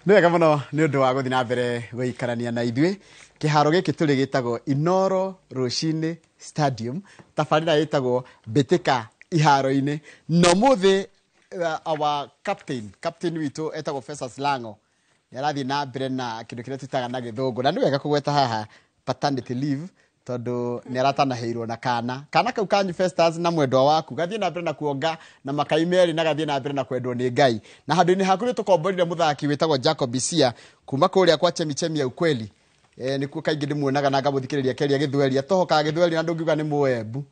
Nĩ wega mũno nĩ ũndũ wa gũthiĩ na mbere gũikarania na ithuĩ. Kĩharo gĩkĩ tũrĩ gĩtagwo Inoro Rũcinĩ Stadium, tabarĩra ĩtagwo Mbĩtĩka Iharo-inĩ. Na ũmũthĩ our captain witũ etagwo Festus Lango nĩ arathiĩ na mbere na kĩndũ kĩrĩa twĩtaga na gĩthũngũ, na nĩ wega kũgweta haha paternity leave, tondũ nĩ aratanahĩirwo na kana kau kanyu Festus na mwendwa waku gathiĩ na mbere na kuonga na makai merĩ na gathiĩ na mbere na kwendwo nĩ Ngai. Na handũ-inĩ haku nĩ tũkomborire mũthaki wĩtagwo Jacob Isia kuma kũrĩa kwa Chemichemi ya Ukweli. Nĩkuo kaingĩ ndĩmuonaga na ngamũthikĩrĩria akĩaria gĩthweri, atohokaga gĩthweri na ndũngiuga nĩ mũembu,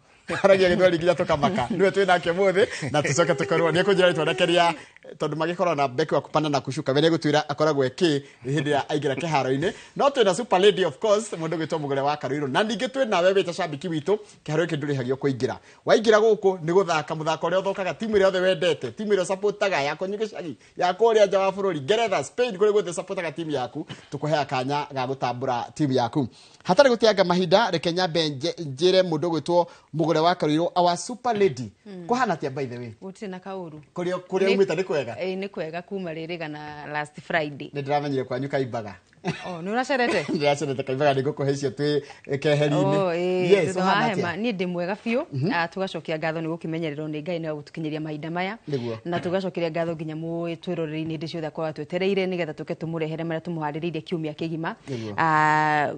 aragia gĩthweri nginya tũkamaka. Nĩwe twĩ nake mũthĩ na tũcoke tũkorwo nĩ ekũnjĩra rĩtwa rĩake rĩa, tondũ magĩkorwo na beki wa kupanda na kushuka, we nĩegũtwĩra akoragwo ĩkĩ hĩndĩ ĩrĩa aingĩra kĩharo-inĩ. No twĩna super lady of course, mũndũ ũgwĩtwo Mũgũre wa Karũirũ, na ningĩ twĩ nawe wĩta cambiki witũ. Kĩharo gĩkĩ ndũrĩhagio kũingĩra, waingĩra gũkũ nĩ gũthaka mũthako ũrĩa ũthokaga, timu ĩrĩa yothe wendete, timu ĩrĩa ũsupportaga ya kwanyu gĩcagi, ya kũrĩa nja wa bũrũri, Ngeretha, Spain, kũrĩa guothe ũsupportaga timu yaku, tũkũheaga kanya ga gũtambũra timu yaku. Hatarĩ gũteanga mahinda, reke nyambe njĩre mũndũ ũgwĩtwo Mũgũre wa Karũirũ, our super lady. Kũhana atĩa by the way? Gũtirĩ na kaũru. Kũrĩa umĩte nĩ kwega? Ĩĩ, nĩ kwega kuma rĩrĩga na last Friday. Nĩ ndĩramenyire kwanyu kaimbaga. Oh, nĩ ũracerete? Ndĩracerete kaimbaga, nĩ ngũkũhe icio twĩ keheri-inĩ. Oh, ĩĩ, Yes, thutha wa ũhana hema, atĩa? niĩ ndĩ mwega biũ. Tũgacokia ngatho nĩ gũkĩmenyererwo nĩ Ngai na gũtũkinyĩria mahinda maya. Na tũgacokeria ngatho nginya twĩroreri-inĩ hĩndĩ ciothe akorwo atwetereire nĩgetha tũke tũmũrehere marĩa tũmũharĩrĩirie kiumia kĩgima.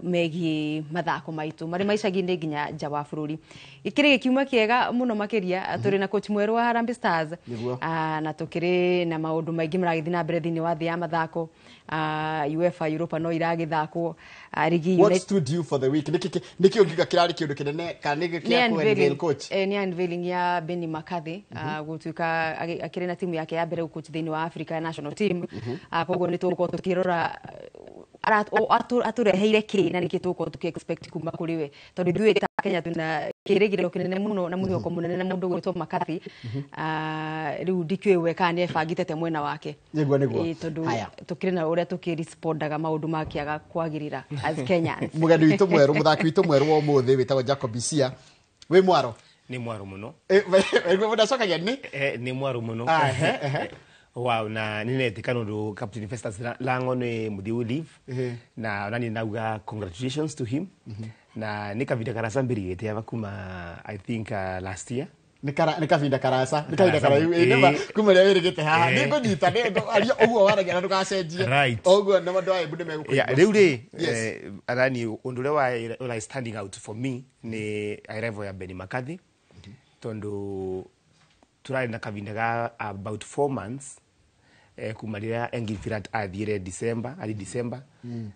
Megiĩ mathako maitũ marĩ ma icagi-inĩ nginya nja wa bũrũri. Gĩkĩrĩ gĩkiuma kĩega mũno makĩria, tũrĩ na coach mwerũ wa Harambee Stars. Na tũkĩrĩ na maũndũ maingĩ maragĩthiĩ na mbere thĩinĩ wa thĩ ya mathako. UEFA Europa no iragĩthakwo. Rigi What United stood you for the week? Nĩkĩ ũngiuga kĩrarĩ kĩũndũ kĩnene kana nĩkĩ Nĩ kĩa kũ unveiling, unveil coach? Nĩ unveiling ya Benni McCarthy, gũtuĩka akĩrĩ na timu yake ya mbere gũcoach thĩinĩ wa Africa national team. Koguo nĩ tũgũkorwo tũkĩrora, atũreheire kĩ na nĩkĩ tũgũkorwo tũkĩ expect kuma kũrĩ we, tondũ ithuĩ ta Kenya twĩna kĩrĩgĩrĩro kĩnene mũno na mwĩhoko mũnene na mũndũ ũgwĩtwo McCarthy. Rĩu ndikĩũĩ we kana nĩ ebangĩte te mwena wake. Nĩguo, nĩguo. Ĩĩ, tondũ Haya. tũkĩrĩ na ũrĩa tũkĩrespondaga maũndũ makĩaga kwagĩrĩra as Kenyans. Mũgeni witũ mwerũ, mũthaki witũ mwerũ wa ũmũthĩ wĩtagwo Jacob Isia. Wĩ mwaro? Nĩ mwaro mũno. Mũndũ acokagia nĩ? Nĩ mwaro mũno. Ehe, ehe. Wow, na nĩ netĩka nĩ ũndũ Captain Festus Lango nĩ mũthiu leave. Na ona niĩ nauga congratulations to him. Na nĩ kavinda karasa mbĩrĩgĩte aba kuma I think last year. Nĩ kavinda karasa, nĩ kavinda Karasa. karaihu. Ĩĩ, nĩ ma, kuma rĩrĩa wĩrĩgĩte haha. Nĩ ngũnyita, nĩ ũndũ, aria ũguo waragia na ndũgacenjie. Ũguo na andũ a Embu nĩ megũkũigua. Yeah, rĩu rĩ, Yes. arani ũndũ ũrĩa wa standing out for me nĩ arrival ya Benni McCarthy. Tondũ tũrarĩ na kavinda ga about 4 months, kuma rĩrĩa Engin Firat athiire December, ari December,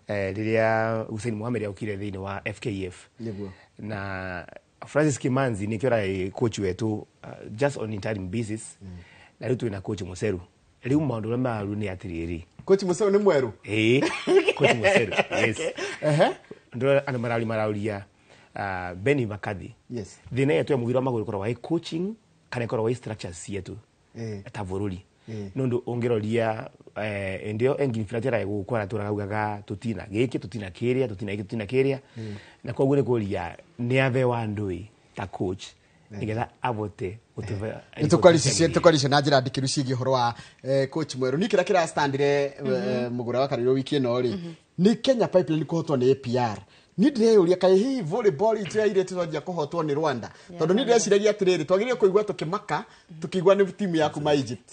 rĩrĩa Hussein Mohamed aukire thĩinĩ wa FKF. Na Francis Kimanzi nĩkĩo ararĩ coach wetu, just on interim basis. Na rĩu twĩna coach Museru. Rĩu maũndũ marĩa maru nĩ atĩrĩrĩ. Coach Museru nĩ mwerũ? Ĩĩ, coach Museru, yes. Ndĩrona andũ marauria, Benni McCarthy. Thĩna yetu ya mũbira wa magũrũ ĩkoragwo ĩ coaching kana ĩkoragwo ĩ structures cietu ta bũrũri. Nĩ ũndũ ũngĩroria, hĩndĩ ĩyo Engin Firat ararĩ gũkũ aratũraga augaga tũtina gĩkĩ, tũtina kĩrĩa, tũtina gĩkĩ, tũtina kĩrĩa. Na koguo nĩ kũria nĩ athe wa ndũĩ ta coach nĩgetha avote gũtũhe Nĩ tũkwaricio na njĩra ndikĩru ciĩgiĩ ũhoro wa coach mwerũ. Niĩ kĩrĩa kĩrastandire, mũgũra wa Karũirũ wiki ĩno rĩ, nĩ Kenya Pipeline kũhotwo nĩ APR. Niĩ ndĩreyũria kaĩ hihi volleyball itũ ya airĩtu twanjia kũhotwo nĩ Rwanda, tondũ niĩ ndĩreciragia atĩrĩrĩ, twagĩrĩire kũigua tũkĩmaka tũkĩigua nĩ timu ya kuma Egypt.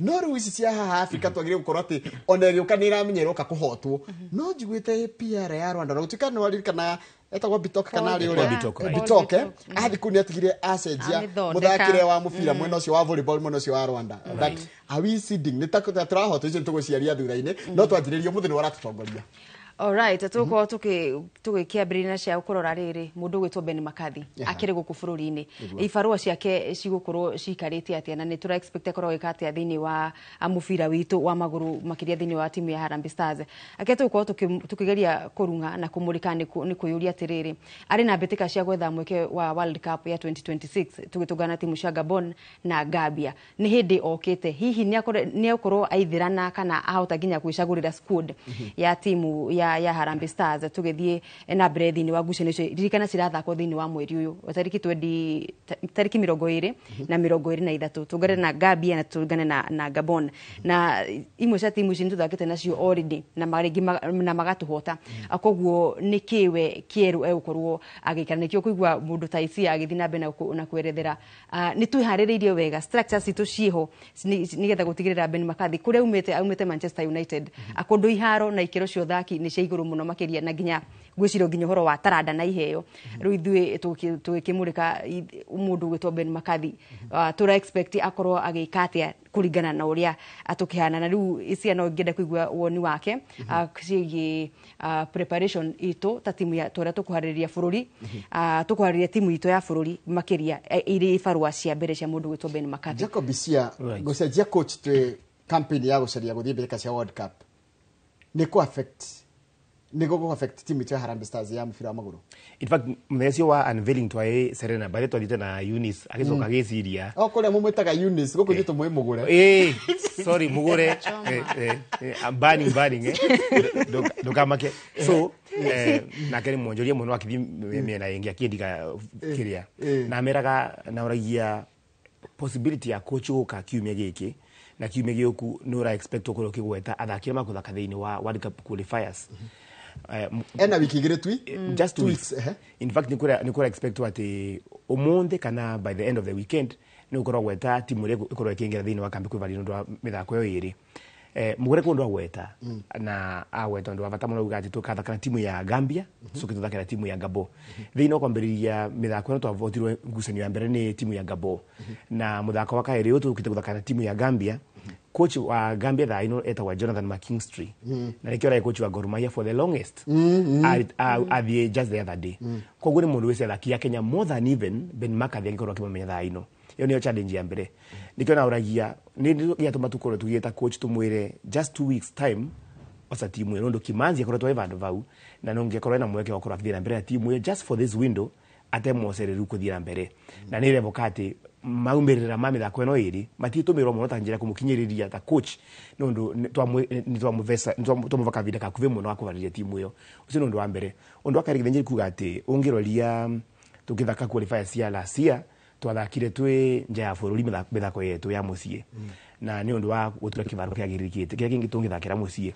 No rĩu ici cia haha Africa twagĩrĩire gũkorwo atĩ ona ĩgĩũka nĩ ĩramenya ĩroka kũhotwo. No njiguĩte APR ya Rwanda, na gũtuĩka nĩ waririkana etagwo Bitok kana arĩ ũrĩa? Bitok, right. Bitok, athiĩ kũu nĩ atigire acenjia Amĩthondeka. mũthakĩre wa mũbira mwena ũcio wa volleyball, mwena ũcio wa Rwanda. But are we seeding? Nĩ ta tũrahotwo icio tũgũciaria thutha-inĩ, no twanjĩrĩrie ũmũthĩ nĩ ũratũtongoria. All right, tũgũkorwo tũgĩkĩambĩrĩria na cia kũrora rĩrĩ mũndũ ũgwĩtwo Benni McCarthy akĩrĩ gũkũ bũrũri-inĩ. Ibarũa ciake cigũkorwo cikarĩte atĩa na nĩ tũra expect akorwo agĩka atĩa thĩinĩ wa mũbira witũ wa magũrũ makĩria thĩinĩ wa timu ya Harambee Stars. Ake tũgũkorwo tũkĩgeria kũrung'a na kũmũrĩka nĩ kwĩyũria atĩrĩrĩ, arĩ na mbĩtĩka cia gwetha mweke wa World Cup ya 2026 tũgĩtũngana na timu cia Gabon na Gambia. Nĩ hĩndĩ okĩte, hihi nĩ akorwo aithĩrana kana ahota nginya kwĩcagũrĩra squad ya timu ya ya Harambee Stars tũgĩthiĩ na mbere thĩinĩ wa ngucanio icio. Ririkana cirathakwo thĩinĩ wa mweri ũyũ wa tarĩki 20, tarĩki 23 na 23, tũngane na Gambia na tũngane na Gabon, na imwe cia timu ici nĩ tũthakĩte nacio already na marĩngĩ na magatũhota. Koguo nĩ kĩwe kĩerũ egũkorwo agĩkĩra nĩkĩo kũigua mũndũ ta Isia agĩthiĩ na mbere na kwerethera. Nĩ twĩharĩrĩirie wega, structures citũ ciĩho nĩgetha gũtigĩrĩra Ben McCarthy kũrĩa aumĩte Manchester United, kũndũ iharo na ikĩro cia ũthaki nĩ cia igũrũ mũno makĩria, na nginya ngwĩciria nginya ũhoro wa taranda na iheo. Rĩu ithuĩ tũgĩkĩmũrĩka mũndũ ũgwĩtwo Ben McCarthy, tũra expect akorwo agĩka atĩa kũringana na ũrĩa atũkĩhana. Na rĩu Isia no ngĩenda kũigua woni wake ciĩgiĩ preparation itũ ta timu ya tũrĩa tũkũharĩrĩria bũrũri, tũkũharĩrĩria timu itũ ya bũrũri makĩria, irĩ barũa cia mbere cia mũndũ ũgwĩtwo Ben McCarthy. Jacob Isia, Right. gũcenjia coach twĩ campaign ya gũcaria gũthiĩ mbĩtĩka cia World Cup nĩ kũ affect, nĩ gũkũ affect timu itũ ya Harambee Stars ya mũbira wa magũrũ? In fact, mũthenya ũcio wa unveiling twaĩ Serena bathe twathiĩte na Eunice agĩcoka agĩciria. O kũrĩa mũmwĩtaga Eunice, gũkũ ithuĩ tũmũĩ Mũgũre. Sorry, Mugure. I'm burning, burning. Ndũkamake. So, nake nĩ mwonjoria mũno akĩthiĩ mĩena ĩngĩ akĩendiga kĩrĩa. Na ameraga na oragia possibility ya coach gũka kiumia gĩkĩ na kiumia gĩũku nĩ ũra expect ũkorwo ũkĩgweta athaki arĩa makũthaka thĩinĩ wa World Cup qualifiers. Ena wiki 2 tui. Just 2 Two weeks. weeks, ehe. In fact, nĩ kũra expect atĩ ũmũthĩ kana by the end of the weekend nĩ ũkorwo gweta timu ĩrĩa ĩkorwo ĩkĩingĩra thĩinĩ wa kambi kwĩvarĩria nĩ ũndũ wa mĩthako ĩyo ĩrĩ. Mũgũre kũndũ agweta na agweta ũndũ wa bata mũno, uga atĩ tũkathaka na timu ya Gambia, tũcoke tũthake na timu ya Gabon. Thĩinĩ wa kwambĩrĩria mĩthako ĩno twavotirwo ngucanio ya mbere nĩ timu ya Gabon, na mũthako wa kaĩrĩ ũyũ tũkĩte gũthaka na timu ya Gambia. Coach wa Gambia thaa ino etagwo Jonathan McKinstry, na nĩkĩo arĩ coach wa Gor Mahia for the longest. Athiĩ just the other day. Koguo nĩ mũndũ wĩci athaki a Kenya more than even Ben McCarthy angĩkorwo akĩmamenya thaa ino. Ĩyo nĩyo challenge ya mbere. Nĩkĩo naũragia nĩ gĩatũma tũkorwo tũgĩta coach tũmwĩre just 2 weeks time oca timu ĩno ũndũ Kimanzi akoretwo ĩ vandũ vau na nũngĩkorwo ena mweke wa gũkorwo akĩthiĩ na mbere na timu ĩyo just for this window atemocereru kũthiĩ na mbere, na nĩ revoka atĩ maumĩrĩra ma mĩthako ĩno ĩrĩ matitũmĩrwo mũno ta njĩra ya kũmũkinyĩrĩria ta coach, nĩ ũndũ nĩ twamũva kavinda gakuhĩ mũno ga kũvarĩria timu ĩyo. Ũcio nĩ ũndũ wa mbere. Ũndũ wa kerĩ, gĩthenjeri kuga atĩ ũngĩroria tũgĩthaka qualifiers cia last year twathakire twĩ nja ya bũrũri mĩthako yetu ya mũciĩ, na nĩ ũndũ wa gũtura kĩbaro kĩagĩrĩrĩkĩte kĩrĩa kĩngĩ tũngĩthakĩra mũciĩ,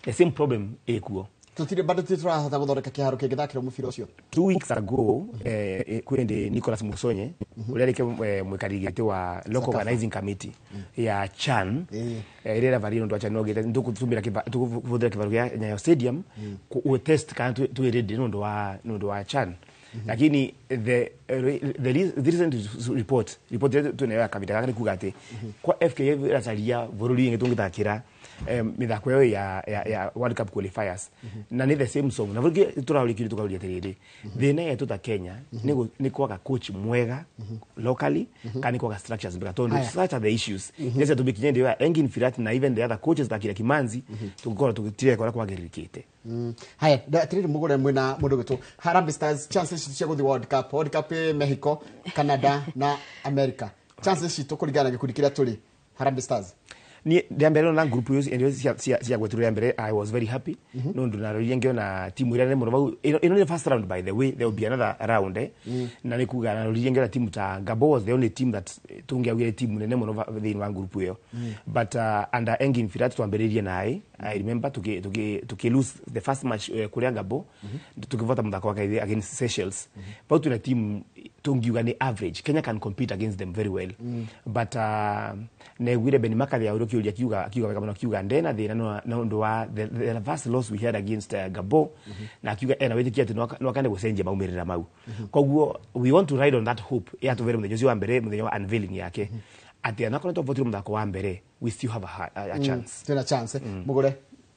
the same problem ĩkuo. Tutire bado tutire turahota guthondeka kiharo kĩngĩthakĩrwo mũbira ũcio. 2 weeks ago, kwĩ Nicholas Musonye ũrĩa arĩ mwĩkarĩri gĩtĩ wa local organizing committee ya CHAN, ĩrĩa ĩravaria ũndũ wa CHAN nogĩte tũkũtũmĩra tũkũhũthĩra kĩbaro kĩa Nyayo Stadium ku test kana twĩ ready nĩ ũndũ wa CHAN, lakini the recent report ĩrĩa twĩnayo ya kavinda gaka nĩ kuga atĩ kwa FKF ĩracaria bũrũri ĩngĩ tũngĩthakĩra mĩthako ĩyo ya World Cup qualifiers, na nĩ the same song na bũrũri tũraũria kĩũria tũkauria atĩrĩrĩ, thĩna yetu ta Kenya nĩ kwaga coach mwega locally kana nĩ kwaga structures mbega, tondũ Haya. such are the issues iria ciatũmĩkinya hĩndĩ ĩyo ya Engin Firat na even the other coaches ta Kira Kimanzi tũngĩkorwo tũgĩtireka ũrĩa kwagĩrĩrĩkĩte. Haya, atiriri mugure mwina mundu gwitwo Harambee Stars, chances citũ cia guthi World Cup, World Cup ĩ Mexico, Canada na America, chances citũ kũringana na gĩkundi kĩrĩa tũrĩ, Harambee Stars? Ni rĩa mbere na group ĩyo ĩyo cia gwetirwo rĩa mbere, I was very happy no ndu narorire ngiona timu ĩrĩa nene mũno vau. Ĩno nĩ first round, by the way, there will be another round, na nĩ kuga narorire ngiona timu ta Gabon was the only team that tũngĩaugire timu nene mũno thĩinĩ wa group ĩyo, but under Engin Firat twambĩrĩirie naĩ, I remember tuki lose the first match kũrĩa Gabon, tukivota mũthako wa kaĩrĩ against Seychelles. Pau twĩna team tungiuga nĩ average, Kenya can compete against them very well, but neguire Ben McCarthy aũrio kĩũria akiuga wega mũno, akiuga ndena thĩna na ũndũ wa the first loss we had against Gabon, na akiuga ena wĩtĩkia atĩ no akane gũcenjia maumĩrĩra mau. Koguo we want to ride on that hope yatũvere mũthenya ũcio wa mbere, mũthenya wa unveiling yake, atĩ anakorwo twavotirwo mũthako wa mbere, we still have a chance. Twĩna chance, mugure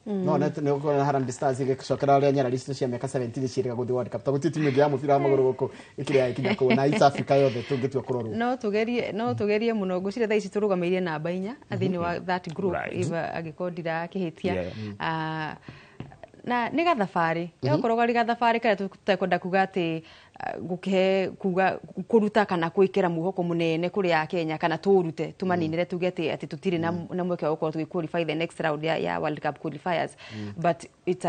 no nĩ nĩ Harambee Stars igĩcokera ũrĩa nyarari citũ cia mĩaka 17 ciĩrĩga gũthiĩ World Cup, tondũ gũtirĩ timu ĩngĩ ya mũbira wa magũrũ gũkũ ĩkĩrĩ yakinya kũu na East Africa yothe tũngĩtua kũrorwo. No tugerie mũno. Ngwĩciria thaa ici tũrũgamĩire namba 4 thĩinĩ wa that group, if angĩkorwo ndirakĩhĩtia. Ah, Na nĩ gathabarĩ gakorwo karĩ gathabarĩ karĩa tũtekwenda kuga atĩ gũkĩhe kuga kũruta kana gwĩkĩra mwĩhoko mũnene kũrĩ a Kenya kana tũũrute tũmaninĩre tuge atĩ tũtirĩ na mweke wa gũkorwo tũgĩ qualify the next round ya World Cup qualifiers, but it's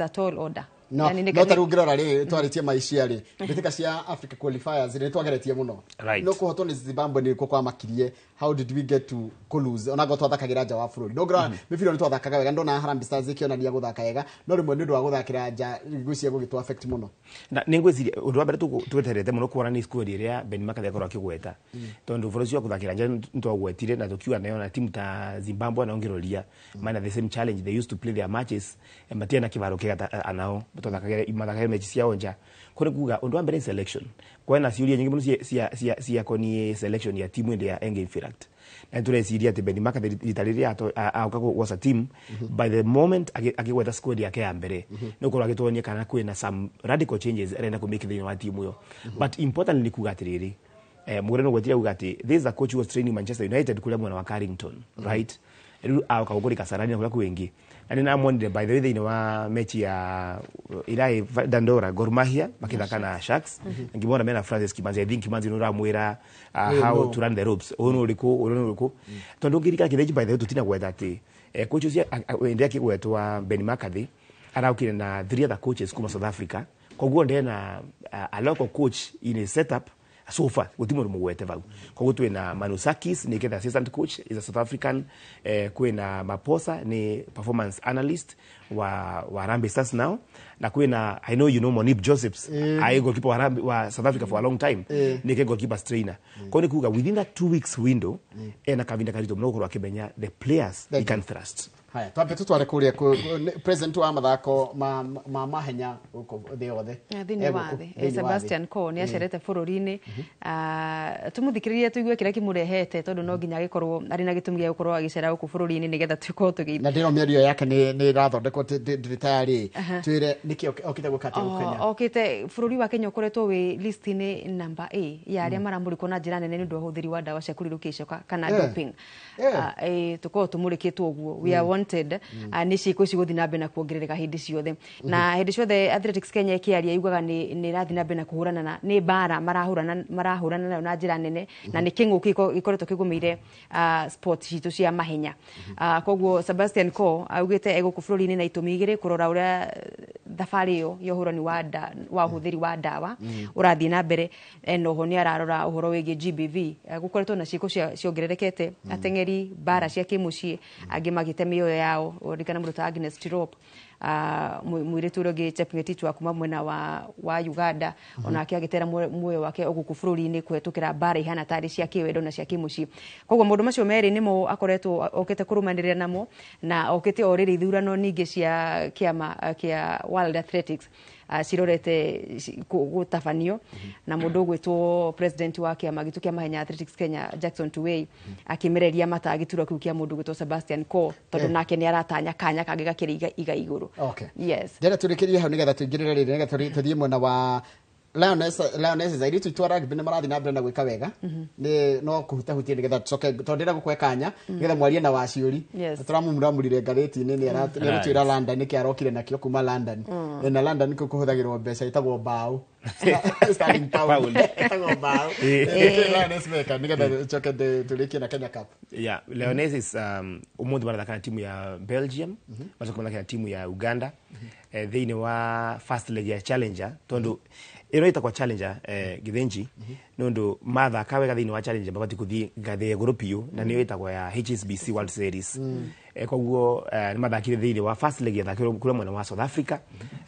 a tall order. No, no ta rĩu ngĩrora rĩ, twarĩtie maicia rĩ, mbĩtĩka cia Africa qualifiers nĩ twageretie mũno. No kũhotwo nĩ Zimbabwe nĩ kuo kwamakirie. How did we get to lose? Ona go twathakagĩra nja wa bũrũri. No ngĩrora mĩbira nĩ twathakaga wega, ndona Harambee Stars ĩkĩonania gũthaka wega, no rĩmwe nĩ ũndũ wa gũthakĩra nja ngwĩciria gũgĩtũ affect mũno. Na nĩ ngwĩciria ũndũ wa mbere tweterete mũno kuona nĩ squad ĩrĩa Ben McCarthy akorwo akĩgweta, tondũ bũrũri ũcio wa gũthakĩra nja nĩtwagwetire na tũkiuga nayo na timu ta Zimbabwe na ũngĩroria mana the same challenge. They used to play their matches matirĩ na kĩbaro kĩega anao mathakagĩra mechi ciao nja. Kũrĩ kuga ũndũ wa mbere ni selection. Kwena ciũria nyingĩ mũno ciakoniĩ selection ya timu ĩndĩ ya Engen Firat, na nĩtũreciria atĩ Ben McCarthy rita rĩrĩa aoka gwoca team, by the moment akĩgweta squad yake ya mbere, nĩ ũkorwo agĩtuonia kana kwĩna some radical changes arenda kũ make thĩinĩ wa timu ĩyo. But importantly nĩ kuga atĩrĩrĩ, mũgũre no gwetire kuga atĩ this is a coach who was training Manchester United kũrĩa mwena wa Carrington, right? Rĩu aoka gũkũrĩ Kasarani na kũrĩa kwĩngĩ, na nĩ namonire by the way thĩinĩ wa mechi ya iraĩ Dandora, Gor Mahia makĩthaka na Sharks, ngĩmona mena Francis Kimanzi. I think Kimanzi nĩ ũramwĩra how to run the ropes, ũyũ nĩ ũrĩkũ, ũyũ nĩ ũrĩkũ, tondũ ngĩririkana kĩthĩnji. By the way, tũtina gwetha atĩ coach ũcio ĩndĩ akĩgwetwa Ben McCarthy araukire na three other coaches kuma South Africa, koguo ndena a local coach in a setup. So far guti mundu mugwete vau. Koguo twina Manusakis ni ketha assistant coach, is a South African, kwina Maposa ni performance analyst wa Harambee Stars now, na kwina, I know you know Monip Josephs, I goalkeeper wa Harambee, wa South Africa for a long time, ni ke goalkeepers trainer. Kwa ni kuga within that 2 weeks window ena kavinda karito muno gukorwo akimenya the players he can trust. Haya, twambe tutware kuria president wa mathako ma mahenya gũkũ thĩ yothe. Thĩinĩ wa thĩ, Sebastian Coe nĩ acerete bũrũri-inĩ. Tũmũthikĩrĩrie tũigue kĩrĩa kĩmũrehete, tondũ no nginya agĩkorwo arĩ na gĩtũmi gĩa gũkorwo agĩcera gũkũ bũrũri-inĩ nĩgetha tũkorwo tũgĩ Na ndĩro mĩario yake nĩ ĩrathondekwo, ndĩrĩ tayarĩ. Twĩre nĩkĩ okĩte gwĩka atĩa gũkũ Kenya? Okĩte bũrũri wa Kenya ũkoretwo wĩ list-inĩ namba A ya arĩa maramũrĩkwo na njĩra nene nĩ ũndũ wa ũhũthĩri wa ndawa cia kũrirũkia icoka kana doping. Tũkorwo tũmũrĩkĩtwo ũguo, we are wanted. Nĩ ciĩko ici gũthiĩ na mbere na kuongerereka hĩndĩ ciothe, na hĩndĩ ciothe Athletics Kenya ĩkĩaria yugaga nĩ ĩrathiĩ na mbere na kũhũrana na nĩ mbara marahũrana nayo na njĩra nene, na nĩ kĩng'ũki gĩkoretwo kĩgũmĩire sport citũ cia mahenya. Koguo Sebastian Coe augĩte egũkũ bũrũri-inĩ na itũmi igĩrĩ: kũrora ũrĩa thabarĩ ĩyo ya ũhũrani wa ũhũthĩri wa ndawa ũrathiĩ na mbere, noho nĩ ararora ũhoro wĩgiĩ GBV. Gũkoretwo na ciĩko ciongererekete, ateng'eri mbara cia kĩmũciĩ, angĩ magĩte mĩoyo yao. Ũririkana mũndũ ta Agnes Tirop, mũirĩtu ũrĩa ũngĩ Chepngetich wa kuma mwena wa Uganda, onake agĩtera muoyo wake o gũkũ bũrũri-inĩ kũhetũkĩra mbara ihana tarĩ cia kĩwendo na cia kĩmũciĩ. Koguo maũndũ macio merĩ nĩmo akoretwo okĩte kũrũmanĩrĩra namo, na okĩte o rĩrĩ ithurano ningĩ cia kĩama kĩa World Athletics cirorete gũtabanio, na mũndũ ũgwĩtwo president wa kĩama gitũ kĩa mahenya Athletics Kenya, Jackson Tuwei, akĩmereria mata gĩturwa kĩu kĩa mũndũ ũgwĩtwo Sebastian Coe, tondũ nake nĩ aratanya kanya kangĩ gakĩrĩ iga igũrũ. Yes. Ndĩrenda tũrĩkĩrie hau nĩgetha tũingĩrĩre rĩrĩ, nĩgetha tũthiĩ mwena wa Lionesses, airĩtu aitũ a rugby nĩ marathiĩ na mbere na gwĩka wega. Nĩ no kũhutahutia nĩgetha tũcoke, tondũ ndĩrenda gũkũhe kanya nĩgetha mwarie na waciũri. Tũramumuramurire ngathĩti-inĩ, nĩ aragũtwĩra London nĩkĩ arokire nakĩo kuma London. Na London kũu kũhũthagĩrwo mbeca ĩtagwo mbaũ, sterling pound ĩtagwo mbaũ. Nĩkĩ Lioness meka nĩgetha tũcoke tũrĩkie na Kenya Cup? Yeah, Lionesses umuthi marathaka na timu ya Belgium, macoka mathake na timu ya Uganda thĩinĩ wa first leg ya Challenger, tondu ĩno ĩtagwo Challenger Githinji, nĩ ũndũ mathaka wega thĩinĩ wa Challenger mabatiĩ gũthiĩ ngathĩ ya igũrũ biũ, na nĩyo ĩtagwo ya HSBC World Series. Koguo nĩ mathakire thĩinĩ wa first leg yathakirwo kũrĩa mwena wa South Africa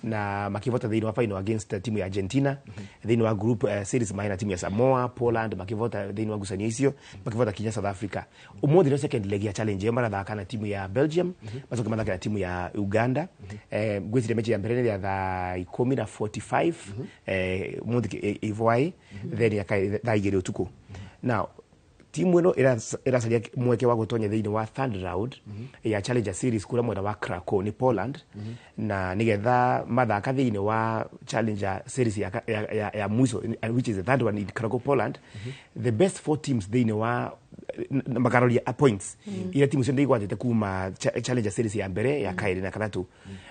na makĩvota thĩinĩ wa final against timu ya Argentina. Thĩinĩ wa group series maĩ na timu ya Samoa, Poland, makĩvota thĩinĩ wa ngucanio icio, makĩvota kinya South Africa. Ũmũthĩ nĩyo second leg ya Challenge ĩyo, marathaka na timu ya Belgium, macoke mathake na timu ya Uganda. Ngwĩciria mechi ya mbere nĩ ya thaa 10 na 45 ũmũthĩ ivwai, then ya thaa 2 ũtukũ. Now timu ĩno ĩracaria mweke wa gũtonya thĩinĩ wa third round ya Challenger Series kũrĩa mwena wa Krakow nĩ Poland, na nĩgetha mathaka thĩinĩ wa Challenger Series ya mwisho, which is the third one in Krakow, Poland, the best four teams thĩinĩ wa Makaroria points iria timu ciothe igwatĩte kuma Challenger Series ya mbere, ya kaĩrĩ na katatũ,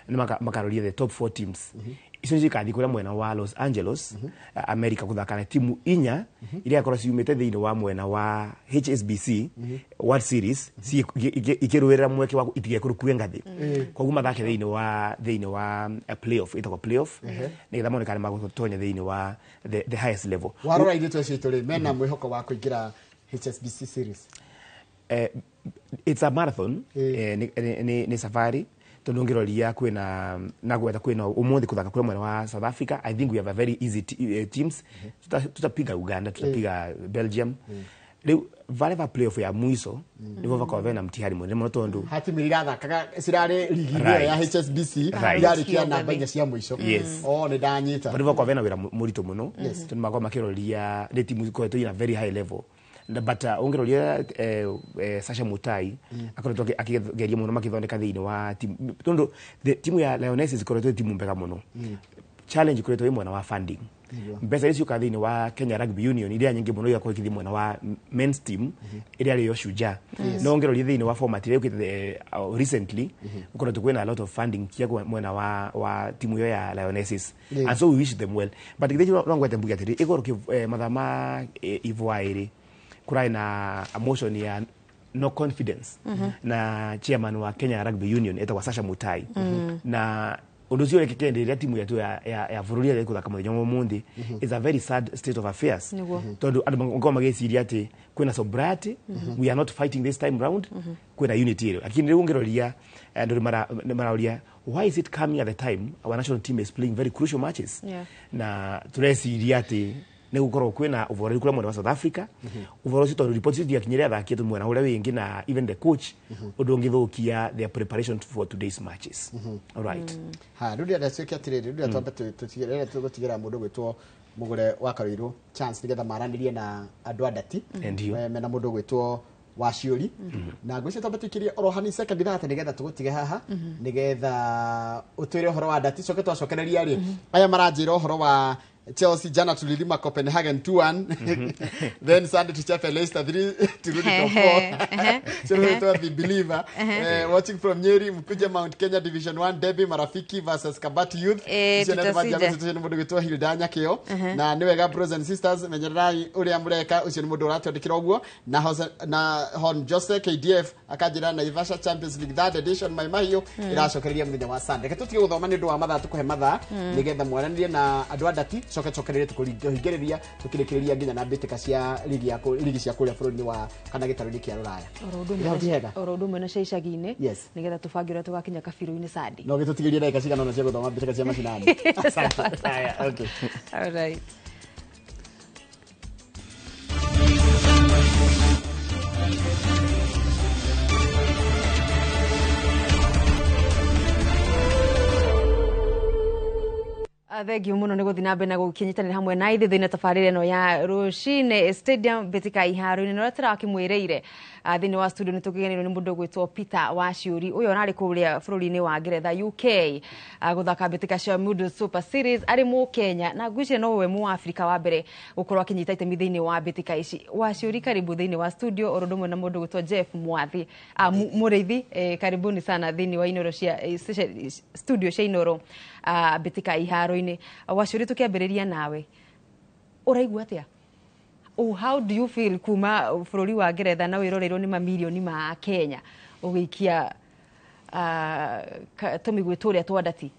nĩ makaroria the top four teams. Icio nĩcio ikathiĩ kũrĩa mwena wa Los Angeles, America, gũthaka na timu inya iria igakorwo ciumĩte thĩinĩ wa mwena wa HSBC World Series, ikĩrũĩrĩra mweke wa itigekũrũkue ngathĩ. Koguo mathake thĩinĩ wa playoff, ĩtagwo playoff, nĩgetha mone kana magũtonya thĩinĩ wa the highest level. Warora ithuĩ acio itũ rĩ, mena mwĩhoko wa kũingĩra HSBC Series? It's a marathon. Nĩ safari, tondu ngiroria kwina nagweta kwina umuthi kuthaka kuri mwena wa South Africa. I think we have a very easy teams. Tutapiga Uganda, tutapiga Belgium. Riu vale va playoff ya mwiso nivo vakorwo vena mtihani munene muno, tondu hatimiri irathakaga cirarĩ rigi-inĩ ĩyo ya HSBC, irarĩkia namba 4 cia mũico. Oh, nĩ ndanyita. Vandu vakorwo vena wira mũritũ mũno, tondu makorwo makiroria nĩ timu ikoretwo ina very high level. But ungiroria Sasha Mutai akoretwo akigeria muno makithondeka thiini wa timu, tondu the timu ya Lionesses ikoretwo ĩ timu mbega muno. Challenge ikoretwo ĩ mwena wa funding. Mbeca iria ciũkaga thĩinĩ wa Kenya Rugby Union, iria nyingĩ mũno igakorwo ikĩthiĩ mwena wa men's team ĩrĩa arĩyo Shujaa. No ngĩroria thĩinĩ wa format ĩrĩa yũkĩte recently, gũkoretwo kwĩna a lot of funding kia mwena wa timu ĩyo ya Lionesses, and so we wish them well. But githĩ no ngwete mbuge atĩrĩ, ĩgũrũ mathaa ma ivwa ĩrĩ kũrarĩ na a motion ya no confidence na chairman wa Kenya Rugby Union etagwa Sasha Mutai. Na ũndũ ũcio ũrekĩkire hĩndĩ ĩrĩa timu yetu ya bũrũri ĩrĩa ĩgũthaka mũthenya wa ũmũthĩ is a very sad state of affairs, tondũ andũ makorwo magĩciria atĩ kwĩna sobriety, we are not fighting this time round, kwĩna unity ĩrĩ. Lakini rĩu ũngĩroria andũ nĩ marauria, why is it coming at the time our national team is playing very crucial matches? Na tũreciria atĩ nĩ gũkorwo kwĩna ũboreru kũrĩa mwena wa South Africa, ũboro ũcio, tondũ report citiakinyĩre athaki etũ mwena ũrĩa wĩngĩ na even the coach, ũndũ ũngĩthũkia their preparation for today's matches. All right. Ha, rĩu ndĩrenda tuĩke atĩrĩrĩ, rĩu ndĩrenda twambe tũtigĩrĩre tũgũtigĩra mũndũ gwĩtwo Mũgũre wa Karũirũ chance nĩgetha maranĩrie na andũ a ndati. Ndio. Mena mũndũ gwĩtwo Waciũri, na ngwĩciria twambe tũikĩrie oro hani second 30 nĩgetha tũgũtige haha, nĩgetha ũtwĩre ũhoro wa ndati. Coke twacokereria rĩ, aya maranjĩra ũhoro wa Chelsea jana tulilima Copenhagen 2-1, then Sunday tuchape Leicester 3, turudi top 4. So tunaitwa The Believer, watching from Nyeri. Mkuje Mount Kenya Division 1 derby, Marafiki versus Kabati Youth. Icio nĩ Tutasija. Ũcio nĩ mũndũ gwĩtwo Hilda Nyakĩo. Na nĩ wega, bros and sisters, menyererai ũrĩa mũreka. Ũcio nĩ mũndũ ũratwandĩkĩra ũguo. Na na Hon Jose KDF akanjĩra Naivasha Champions League third edition Mai Mahiũ ĩracokereria mũthenya wa Sunday. Reke tũtige gũthoma nĩ ũndũ wa mathaa, tũkũhe mathaa nĩgetha mwaranĩrie na andũ a ndati. Coke cokererie tũkũhingĩrĩria, tũkĩrĩkĩrĩria nginya na mbĩtĩka cia ligi ya ligi cia kũrĩa bũrũri-inĩ wa kana gĩtarũ-inĩ kĩa Rũraya. Oro ũndũ ũmwe Ĩrĩa ũtihega. Oro ũndũ ũmwe na cia icagi-inĩ, nĩgetha tũbange ũrĩa tũgakinya kabirũ-inĩ Sunday. No gĩtũtigĩrie ndagĩka cigana ũna cia gũthoma mbĩtĩka cia macinani. Asante. Haya, okay. All right. Thengiũ mũno nĩ gũthiĩ na mbere na gũkĩnyitanĩra hamwe na ithuĩ thĩinĩ tabarĩra ĩno ya rũcinĩ Stadium, mbĩtĩka iharo-inĩ. Na ũrĩa tũrakĩmwĩrĩire, thĩinĩ wa studio nĩ tũkĩgenĩrwo nĩ mũndũ ũgwĩtwo Peter Waciũri. Ũyũ ararĩ kũrĩa bũrũri-inĩ wa Ngeretha, UK, gũthaka mbĩtĩka cia Middle Super Series arĩ Mũkenya, na ngwĩciria no we Mũafrika wa mbere gũkorwo akĩnyita itemi thĩinĩ wa mbĩtĩka ici. Waciũri, karibu thĩinĩ wa studio, oro ũndũ ũmwe na mũndũ ũgwĩtwo Jeff Mwathi, Mũrĩithi. Karibuni sana thĩinĩ wa Inoro cia studio cia Inoro, mbĩtĩka iharo-inĩ. Waciũri, tũkĩambĩrĩria nawe, ũraigua atĩa? Oh, how do you feel kuma bũrũri wa Ngeretha na wĩroreirwo nĩ mamirioni ma Kenya ũgĩikia tũmĩguĩ tũrĩa twa ndati?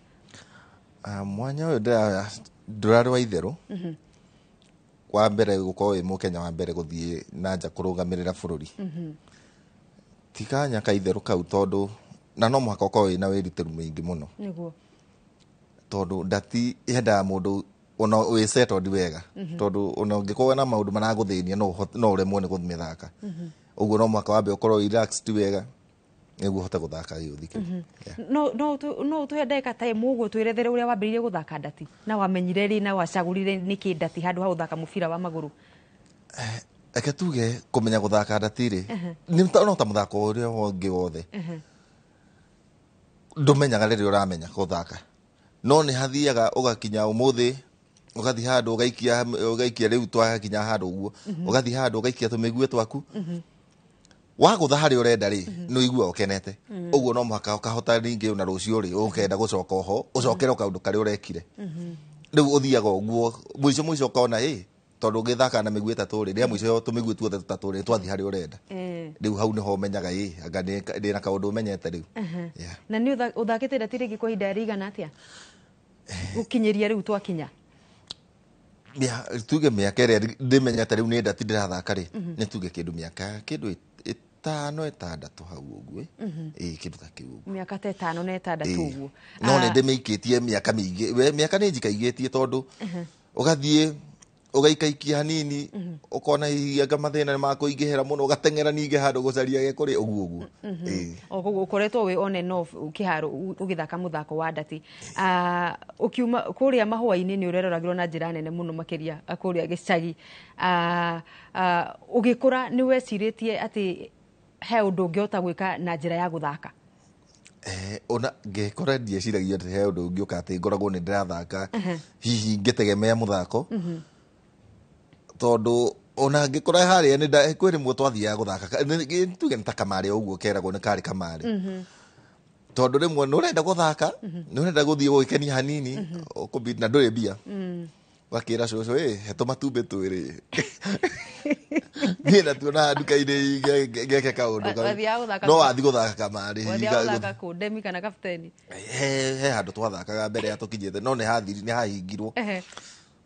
Mwanya ũyũ ndũrarĩ wa itherũ. Wa mbere gũkorwo wĩ Mũkenya wa mbere gũthiĩ na nja kũrũgamĩrĩra bũrũri, ti kanya ka itherũ kau, tondũ na no mũhaka ũkorwo wĩna wĩrutĩri mũingĩ mũno, tondũ ndati yendaga mũndũ ona wĩ settled wega, tondũ ona ũngĩkorwo na maũndũ maragũthĩnia no ũremwo nĩ kũmĩthaka. Ũguo no mũhaka wambe ũkorwo relaxed wega nĩguo ũhote gũthaka gĩũthi kĩu. Yeah. No ũtũhe ndagĩka ta ĩmwe ũguo twĩrethere ũrĩa wambĩrĩirie gũthaka ndati, na wamenyire rĩ, na wacagũrire nĩkĩ ndati handũ ha gũthaka mũbira wa magũrũ? Reke tuge kũmenya gũthaka ndati rĩ, nĩ no ta mũthako ũrĩa ũngĩ wothe, ndũmenyaga rĩrĩa ũramenya gũthaka, no nĩ hathiaga ũgakinya ũmũthĩ ũgathiĩ handũ ũgaikia, ũgaikia. Rĩu twakinya handũ ũguo ũgathiĩ handũ ũgaikia tũmĩgue twaku. Wagũtha harĩa ũrenda rĩ, nĩ ũiguaga ũkenete. Ũguo no mũhaka ũkahota ningĩ ona rũciũ rĩ, ũkenda gũcoka oho, ũcokere o kaũndũ karĩa ũrekire. Rĩu ũthiaga ũguo, mũico mũico ũkona ĩ, tondũ ũngĩthaka na mĩguĩ 3 rĩ, rĩa mũico tũmĩguĩ tuothe 3 rĩ, twathiĩ harĩa ũrenda. Rĩu hau nĩho ũmenyaga ĩ, anga ndĩ na kaũndũ ũmenyete rĩu. Yeah. Na nĩ ũthakĩte ndati rĩngĩ kwa ihinda rĩigana atĩa? Gũkinyĩria rĩu twakinya. Tuge mĩaka ĩrĩa ndĩmenyete rĩu nĩ ndati ndĩrathaka rĩ, nĩ tuge kĩndũ mĩaka kĩndũ 5 6 hau ũguo. Ĩ, kĩndũ ta kĩu ũguo. Mĩaka ta 5 na 6 ũguo. No nĩ ndĩmĩikĩtie mĩaka mĩingĩ. We mĩaka nĩ njikaigĩtie tondũ ũgathiĩ ũgaikaikia hanini, ũkona hihi anga mathĩna nĩ makũingĩhĩra mũno, ũgateng'era ningĩ handũ gũcaria gĩkũrĩ ũguo ũguo. O koguo ũkoretwo wĩ on and off kĩharo ũgĩthaka mũthako wa ndati. Ũkiuma kũrĩa mahũa-inĩ nĩ ũreroragĩrwo na njĩra nene mũno makĩria kũrĩa gĩcagi. Ũgĩkũra nĩ wecirĩtie atĩ he ũndũ ũngĩhota gwĩka na njĩra ya gũthaka? Ona ngĩkora ndieciragia atĩ he ũndũ ũngĩũka atĩ ngoragwo nĩ ndĩrathaka hihi ngĩtegemea mũthako. Tondũ ona ngĩkora harĩa nĩ kwĩ rĩmwe twathiaga gũthaka, tuge nĩ ta kamarĩ o ũguo keragwo nĩ karĩ kamarĩ. Tondũ rĩmwe nĩ ũrenda gũthaka, nĩ ũrenda gũthiĩ gũgĩkenia hanini, ũkũbidi na ndũrĩ mbia. Ũgakĩra cũcũ, ĩ, he tũmatumbĩ 2. Niĩ natuo na nduka-inĩ ngeke kaũndũ kau. Wathiaga gũthaka No wathiĩ gũthaka kamarĩ. Wathiaga gũthaka kũ? Ndemi kana kapteni? He handũ twathakaga mbere ya tũkinyĩte, no nĩ hahingirwo.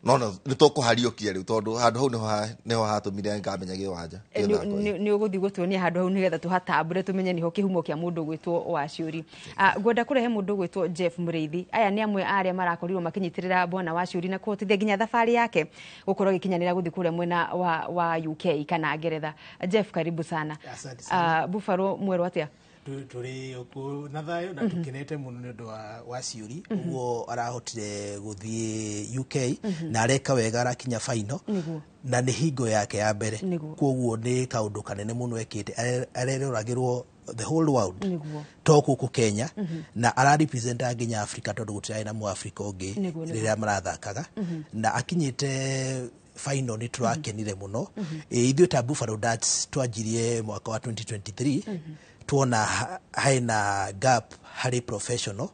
No nĩ tũkũhariũkia rĩu tondũ handũ hau nĩho hatũmire ngamenya kĩwanja. Nĩ ũgũthiĩ gũtuonia handũ hau nĩgetha tũhatambũre tũmenye nĩho kĩhumo kĩa mũndũ ũgwĩtwo Waciũri. Ngwenda kũrehe mũndũ ũgwĩtwo Jeff Mũrĩithi. Aya nĩ amwe a arĩa marakorirwo makĩnyitĩrĩra bwana Waciũri na kũhotithia nginya thabarĩ yake gũkorwo agĩkinyanĩra gũthiĩ kũrĩa mwena wa UK kana Ngeretha. Jeff, karibu sana. Asante sana. Buffalo mwerũ atĩa? Tũrĩ okuo na thayũ na tũkenete mũno nĩ ũndũ wa Waciũri ũguo arahotire gũthiĩ UK na areka wega, arakinya final na nĩ hingo yake ya mbere, koguo nĩ kaũndũ kanene mũno ekĩte, areroragĩrwo the whole world to gũkũ Kenya na ararepresenta nginya Africa tondũ gũtirarĩ na Mũafrika ũngĩ rĩrĩa marathakaga na akinyĩte final nĩ tũrakenire mũno. Ithuĩ ta Buffalo Darts twanjirie mwaka wa 2023 tuona haina gap harĩ professional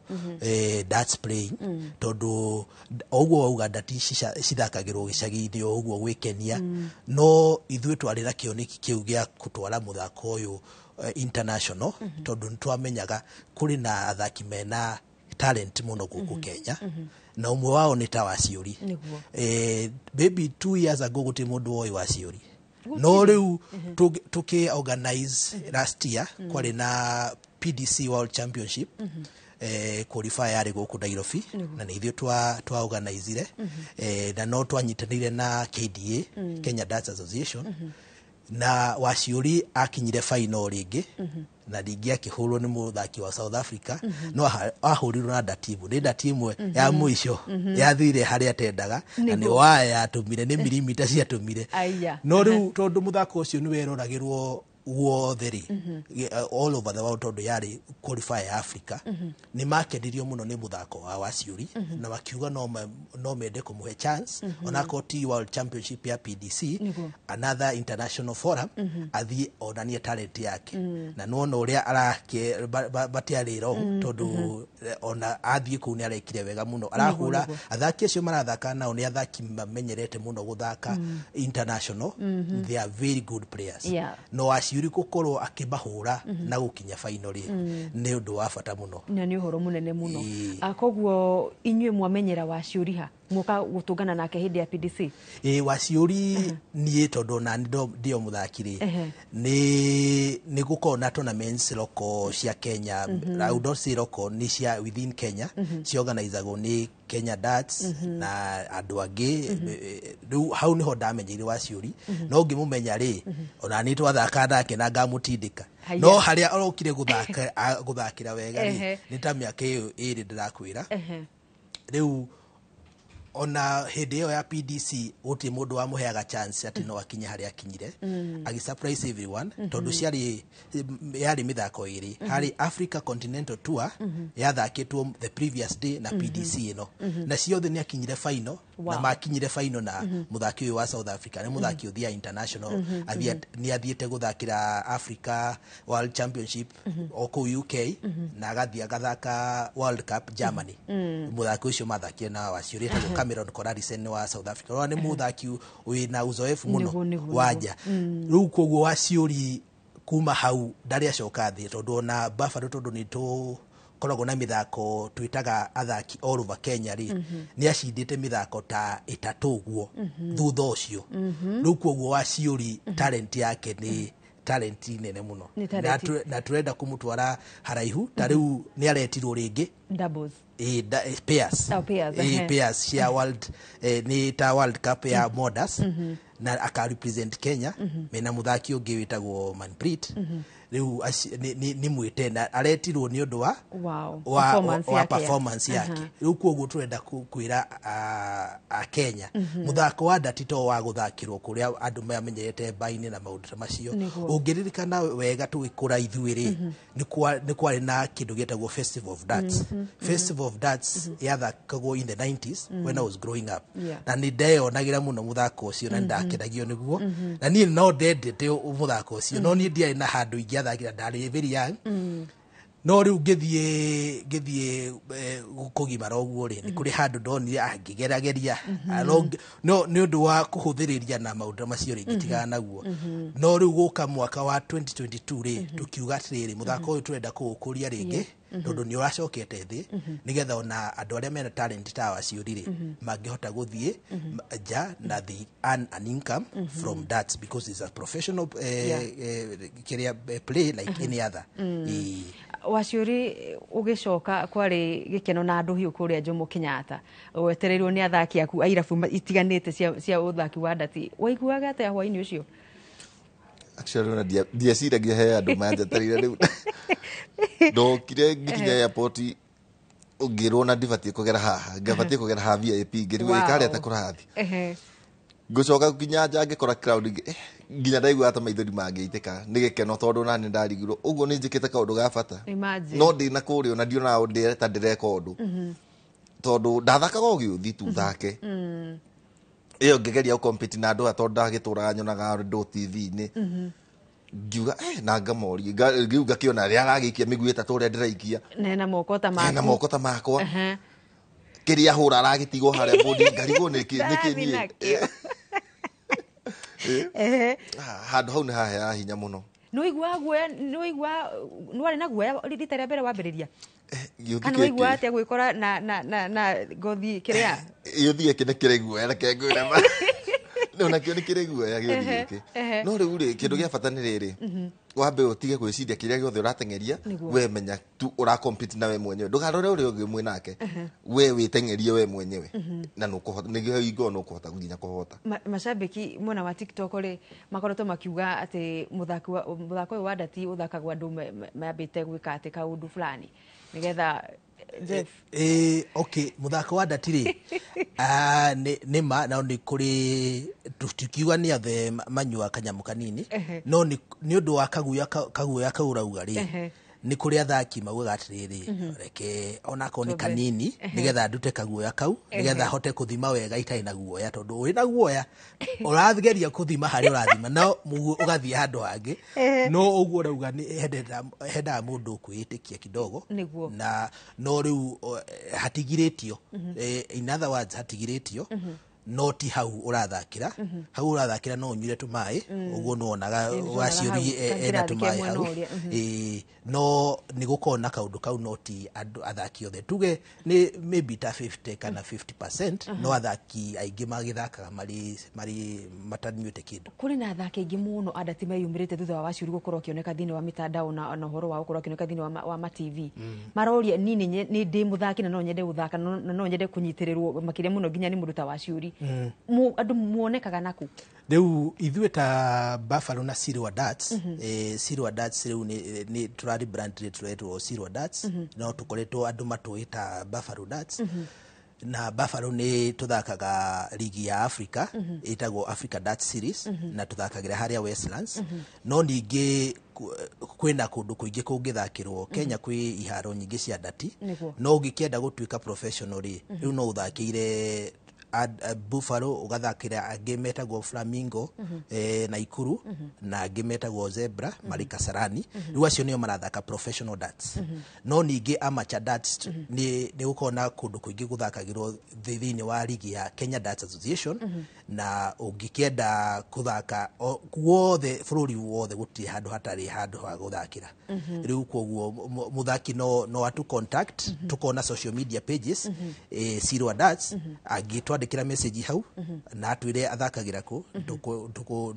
darts playing tondũ ũguo wauga ndati cithakagĩrwo gĩcagi-inĩ o ũguo gwĩkenia, no ithuĩ twarĩ na kĩoneki kĩu gĩa gũtwara mũthako ũyũ international tondũ nĩ twamenyaga kũrĩ na athaki mena talent mũno gũkũ Kenya na ũmwe wao nĩ ta Waciũri. Maybe 2 years ago gũtirĩ mũndũ woĩ Waciũri, no rĩu tũkĩ organize last year kwarĩ na PDC World Championship qualifier yarĩ gũkũ Nairobi na nĩ ithuĩ twa organizire na no twanyitanĩire na KDA, Kenya Darts Association, na Waciũri akinyire final rĩngĩ na rĩngĩ akĩhũrwo nĩ mũthaki wa South Africa, no ahũrirwo na ndati ĩmwe, nĩ ndati ĩmwe ya mũico yathire harĩa atendaga na nĩ waya yatũmire, nĩ mirimita ciatũmire. No rĩu tondũ mũthako ũcio nĩ weroragĩrwo guothe rĩ, all over the world tondũ yarĩ qualifier ya Africa, nĩ makenirio mũno nĩ mũthako wa Waciũri na makiuga no mende kũmũhe chance onakorwo ti World Championship ya PDC, another international forum, athiĩ onanie talent yake na nĩwona ũrĩa arake matiarĩ wrong tondũ ona athiĩ kũu nĩ arekire wega mũno, arahũra athaki acio marathaka nao nĩ athaki mamenyerete mũno gũthaka international, they are very good players. No Waciũri gũkorwo akĩmahũra na gũkinya final rĩ, nĩ ũndũ wa bata mũno na nĩ ũhoro mũnene mũno. Koguo inyuĩ mwamenyera Waciũri ha mwoka gũtũngana nake hĩndĩ ya PDC? Waciũri niĩ tondũ na ndio mũthaki rĩ, nĩ gũkorwo na tournaments local cia Kenya, I would not say local, nĩ cia within Kenya, ciorganizagwo nĩ Kenya Darts na andũ angĩ. Rĩu hau nĩho ndamenyeire Waciũri, no ngĩmũmenya rĩ, ona niĩ twathaka nake na ngamũtindĩka, no harĩa arokire gũthakĩra wega rĩ, nĩ ta mĩaka ĩyo 2 ndĩrakwĩra. Rĩu Ona hĩndĩ ĩyo ya PDC gũtirĩ mũndũ wamũheaga chance atĩ no akinye harĩa akinyire. Agĩ surprise everyone tondũ ciarĩ yarĩ mĩthako ĩrĩ, harĩ Africa Continental Tour yathakĩtwo the previous day na PDC ĩno, na ciothe nĩ akinyire final. Na makinyire final na mũthaki ũyũ wa South Africa, nĩ mũthaki ũthiaga international, nĩ athiĩte gũthakĩra Africa World Championship o kũu UK na agathiĩ agathaka World Cup Germany. Mũthaki ũcio mathakire na Waciũri etagwo Cameron Corralisen wa South Africa. Ũrona nĩ mũthaki wĩna uzoefu mũno Nĩguo, nĩguo, wa nja. Rĩu koguo Waciũri kuma hau ndarĩ acoka thĩ, tondũ ona Buffalo, tondũ nĩ tũkoragwo na mĩthako twĩtaga athaki all over Kenya rĩ, nĩ acindĩte mĩthako ta 3 ũguo thutha ũcio. Rĩu koguo Waciũri talent yake nĩ talent nene mũno. Nĩ talent. Na tũrenda kũmũtwara haraihu. Ta rĩu nĩ aretirwo rĩngĩ Doubles. Pairs. Oh, pairs, ehe. Pairs cia world, nĩ ta World Cup ya Modus, na aka represent Kenya mena muthaki ũngĩ wĩtagwo Manpreet. Rĩu nĩ mwĩte na aretirwo nĩ ũndũ wa wa Performance wa yake. Performance yake. Rĩu koguo tũrenda kwĩra a Kenya mũthako wa ndati to wa gũthakĩrwo kũrĩa andũ mamenyerete mbainĩ na maũndũ ta macio. Ũngĩririkana wega tũgĩkũra ithuĩ rĩ, nĩ kwarĩ na kĩndũ gĩetagwo Festival of Darts. Festival of Darts yathakagwo in the 90s when I was growing up, na nĩ ndeyonagĩra mũno mũthako ũcio na nĩ ndakenagio nĩguo, na niĩ no ndendete mũthako ũcio, no niĩ ndiarĩ na handũ ingĩathakĩra, ndarĩ very young. No rĩu ngĩthiĩ kũgimara ũguo rĩ, nĩ kũrĩ handũ ndonire angĩgerageria. No nĩ ũndũ wa kũhũthĩrĩria na maũndũ macio rĩ, ngĩtigana naguo. No rĩu gũka mwaka wa 2022 rĩ, tũkiuga atĩrĩrĩ, mũthako ũyũ tũrenda kũũkũria rĩngĩ tondũ nĩ ũracokete thĩ, nĩgetha ona andũ arĩa mena talent ta Waciũri rĩ, mangĩhota gũthiĩ nja na they earn an income from that, because it's a professional kĩrĩa play like any other. Ĩĩ. Waciũri, ũgĩcoka kwarĩ gĩkeno na andũ hiũ kũrĩa Jomo Kenyatta, wetereirwo nĩ athaki aku a irabu itiganĩte cia ũthaki wa ndati. Waiguaga atĩa hwainĩ ũcio? Actually, ona ndieciragia he andũ manjetereire. Rĩu ndokire ngĩkinya airport, ngĩrwo na ndibatiĩ kũgera haha, ngabatiĩ kũgera ha VIP. Ngĩrigwo ĩkarĩa ta kũrathi. Ngũcoka nginya nja ngĩkora crowd nginya ndaigua ta maithori mangĩitĩka nĩ gĩkeno, tondũ nani ndarigirwo ũguo nĩ njĩkĩte kaũndũ ga bata. Imagine. No ndĩ na kũrĩa ona ndionaga ndĩ ta ndĩreka ũndũ, tondũ ndathakaga o gĩũthi tu thake ĩyo ngĩgeria gũcompete na andũ aya, tondũ ndagĩtũraga nyonaga andũ TV-inĩ, ngiuga na ngamoria. Rĩu ngakĩona rĩrĩa aragĩikia mĩguĩ 3 ũrĩa ndĩraikia. Na moko ta maku. Na moko ta makwa. Kĩrĩa hũra aragĩtigwo harĩa bũndi, ngarigwo nĩkĩ Ndathi niĩ. Nakĩo. Handũ hau nĩ haheaga hinya mũno. Nĩwaigua guoya? Nĩwaigua nĩwarĩ na guoya rita rĩa mbere wambĩrĩria? Gĩũthi Kana gĩkĩ waigua atĩa gwĩkora na ngothi kĩrĩa? Gĩũthi gĩkĩ nĩ kĩrĩ guoya, reke ngwĩre ma. No nakĩo nĩ kĩrĩ guoya gĩũthi gĩkĩ. No rĩu rĩ, kĩndũ gĩa bata nĩ rĩrĩ, wambe ũtige gwĩciria kĩrĩa gĩothe ũrateng'eria. We menya tu ũra compete na we mwenyewe, ndũkarore ũrĩa ũngĩ mwĩ nake, we wĩteng'erie we mwenyewe na nĩũkũhota, nĩguo hingo nĩũkũhota nginya kũhota. Macambĩki mwena wa TikTok rĩ, makoretwo makiuga atĩ mũthako ũyũ wa ndati ũthakagwo andũ mambĩte gwĩka atĩ kaũndũ fulani nĩgetha Jeff. Okay, mũthako wa ndati rĩ, nĩ ma no nĩ kũrĩ, tũtikiuga nĩ othe manyua kanyamũ kanini. No nĩ ũndũ wa kaguoya kau ũrauga rĩ, nĩ kũrĩ athaki maugaga atĩrĩrĩ, reke onakorwo nĩ Twambe. kanini, nĩgetha ndute kaguoya kau, nĩgetha hote kũthima wega itarĩ na guoya, tondũ wĩna guoya ũrageria kũthima harĩa ũrathima no mũguo ũgathiĩ handũ hangĩ. No ũguo ũrauga nĩ hendaga mũndũ kwĩĩtĩkia kidogo. Na no rĩu hatigirĩtio. In other words, hatigirĩtio, no ti hau ũrathakĩra. Hau ũrathakĩra no ũnyuire tũmaĩ ũguo nĩwonaga. Ĩ, nĩtuonaga Waciũri hau, ena kangĩrathi ke tũmaĩ mwena hau. ũrĩa. Ĩ, no nĩ gũkorwo na kaũndũ kau, no ti andũ athaki othe, tuge nĩ maybe ta 50 kana 50%, no athaki aingĩ magĩthakaga marĩ matanyuĩte kĩndũ. Kũrĩ na athaki aingĩ mũno andati meyumĩrĩte thutha wa Waciũri gũkorwo akĩoneka thĩinĩ wa mitandao na ũhoro wa gũkorwo akĩoneka thĩinĩ wa ma TV. Maroria niĩ nĩ ndĩ mũthaki na no nyende gũthaka na no nyende kũnyitĩrĩrwo makĩria mũno nginya nĩ mũndũ ta Waciũri. Andũ muonekaga naku? Rĩu ithuĩ ta Buffalo na Silver Darts, Silver Darts rĩu nĩ tũrari brand rĩ, tũretwo Silver Darts, no tũkoretwo andũ matũĩ ta Buffalo Darts. Na Buffalo nĩ tũthakaga ligi ya Africa ĩtagwo Africa Darts Series, na tũthakagĩra harĩa Westlands. No ningĩ kwĩna kũndũ kũingĩ kũngĩthakĩrwo Kenya, kwĩ iharo nyingĩ cia ndati. No ũngĩkĩenda gũtuĩka professional rĩ, rĩu no ũthakĩire Buffalo, ũgathakĩra angĩ metagwo Flamingo Naikuru, na angĩ metagwo Zebra marĩ Kasarani. Rĩu acio nĩo marathaka professional darts. No ningĩ amateur darts nĩ gũkorwo na kũndũ kũingĩ gũthakagĩrwo thĩinĩ wa ligi ya Kenya Darts Association. Na ũngĩkĩenda kũthaka guothe, bũrũri wothe, gũtirĩ handũ hatarĩ handũ ha gũthakĩra. Rĩu koguo mũthaki no atu contact, tukona social media pages, Sirwa Darts, angĩtwandĩkĩra message hau na atwĩre athakagĩra kũ,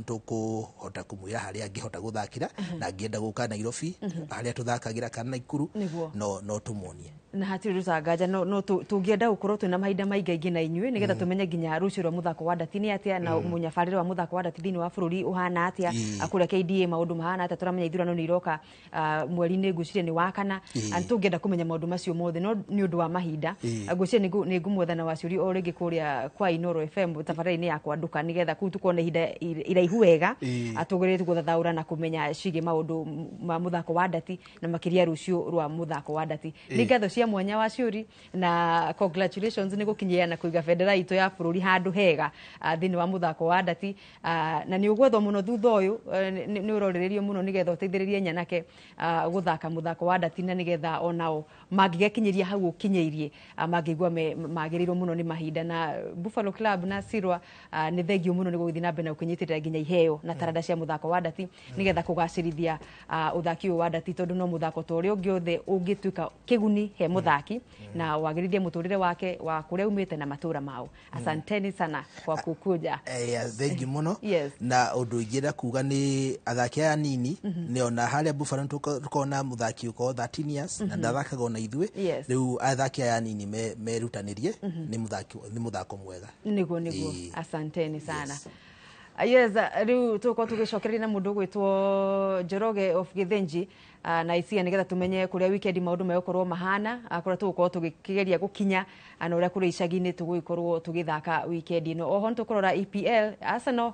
tũkũhota kũmwĩra harĩa angĩhota gũthakĩra. Na angĩenda gũka Nairobi harĩa tũthakagĩra kana Naikuru, no tũmuonie. Na hatirĩ rũtanganja, no tũngĩenda gũkorwo twĩna mahinda maingaingĩ na inyuĩ nĩgetha tũmenye nginya rũciũ rwa mũthako wa ndati nĩ atĩa, na mũnyabarĩre wa mũthako wa ndati thĩinĩ wa bũrũri ũhana atĩa, kũrĩa KDA maũndũ mahana atĩa. Tũramenya ithurano nĩ iroka mweri-inĩ, ngwĩciria nĩ wa kana. Tũngĩenda kũmenya maũndũ macio mothe, no nĩ ũndũ wa mahinda, ngwĩciria nĩ ngũmwetha na Waciũri o rĩngĩ kũrĩa kwa Inoro FM tabarĩra-inĩ ya Kwanduka, nĩgetha kũu tũkorwo na ihinda iraihu wega atũgeretie gũthathaũra na kũmenya ciĩgiĩ maũndũ ma mũthako wa ndati, na makĩria rũciũ rwa mũthako wa ndati. Nĩ ngatho cia mwanya, Waciũri, na congratulations nĩ gũkinyĩra na kũiga bendera itũ ya bũrũri handũ hega thĩinĩ wa mũthako wa ndati. Na nĩ ũgwethwo mũno thutha ũyũ, nĩ ũrorĩrĩrio mũno nĩgetha ũteithĩrĩrie nyanake gũthaka mũthako wa ndati, na nĩgetha onao mangĩgekinyĩria hau ũkinyĩirie, mangĩigua magĩrĩirwo mũno nĩ mahinda. Na Buffalo Club na Sirwa, nĩ thengio mũno nĩ gũgĩthiĩ na mbere na gũkĩnyitĩrĩra nginya iheo na taranda cia mũthako wa ndati, nĩgetha kũgacĩrithia ũthaki ũyũ wa ndati, tondũ no mũthako ta ũrĩa ũngĩ othe ũngĩtuĩka kĩguni he mũthaki na wagĩrithie mũtũrĩre wake wa kũrĩa umĩte na matũra mao. Asanteni sana kwa kukuja. Thengi mũno. Na ũndũ ingĩenda kuga nĩ athaki aya nini, nĩ ona harĩa Buffalo tũkona mũthaki ũkorwo 13 years na ndathakaga ona ithuĩ. Rĩu athaki aya nini merutanĩrie, nĩ mũthako mwega. Nĩguo. Asanteni sana. Yes, rĩu tũgũkorwo tũgĩcokereria na mũndũ ũgwĩtwo Njoroge of Gĩthĩnji na Isia, nĩgetha tũmenye kũrĩa weekend maũndũ megũkorwo mahana, kũrĩa tũgũkorwo tũgĩkĩgeria gũkinya, na ũrĩa kũrĩa icagi-inĩ tũgũgĩkorwo tũgĩthaka weekend ĩno. Oho nĩtũkũrora EPL, Arsenal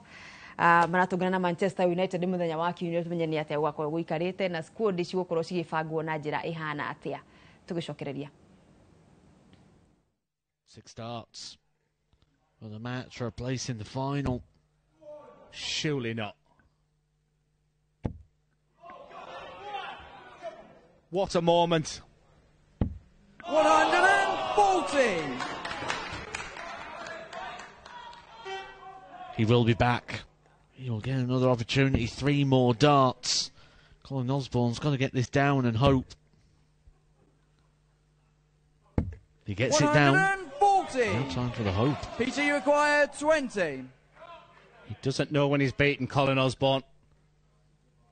maratũngana na Manchester United mũthenya wa Kiumia, tũmenye nĩ atĩa gũgakorwo gũikarĩte na squad cigũkorwo cigĩbangwo na njĩra ĩhana atĩa. Tũgĩcokereria. 6 darts for the match for a place in the final. Surely not. What a moment. 140. He will be back. He'll get another opportunity. 3 more darts. Colin Osborne's got to get this down and hope. He gets it down. 140. No time for the hope. Peter, you require 20. He doesn't know when he's beaten Colin Osborne.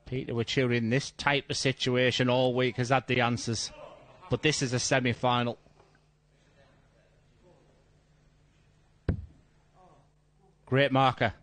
Peter Wachiuri in this type of situation all week has had the answers. But this is a semi-final. Great marker.